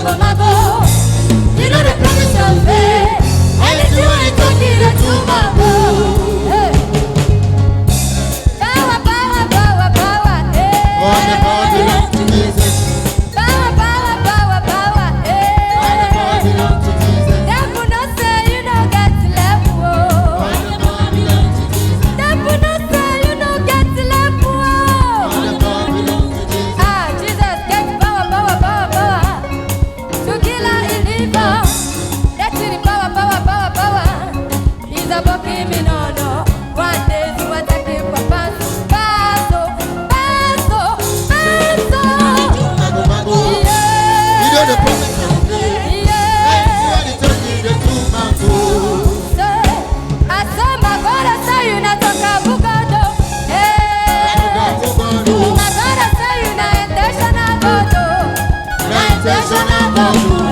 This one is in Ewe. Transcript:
mago mago. You know the promise of faith. Anything when you talk it to mago. Hey. Power, power, power, power. Hey. All the power belongs to Jesus. Power, power, power, power. All the power Hey. belongs to Jesus. Devil no say you no get level. All the power belongs to Jesus. Devil no say you no get level. All the power belongs to Jesus. Ah, Jesus get power, power, power, power. To kill and deliver. That's the power, power, power, power. He's above him, no, no. One day you attack him for pass, pass, oh, pass, oh, pass, oh. Mago mago. You know the Yeah, promise of faith. yeah. Anything when you talk it to mago. I saw my God, I saw you not talk about God. Hey. My God, I saw you not intentional God. oh. Na intentional God.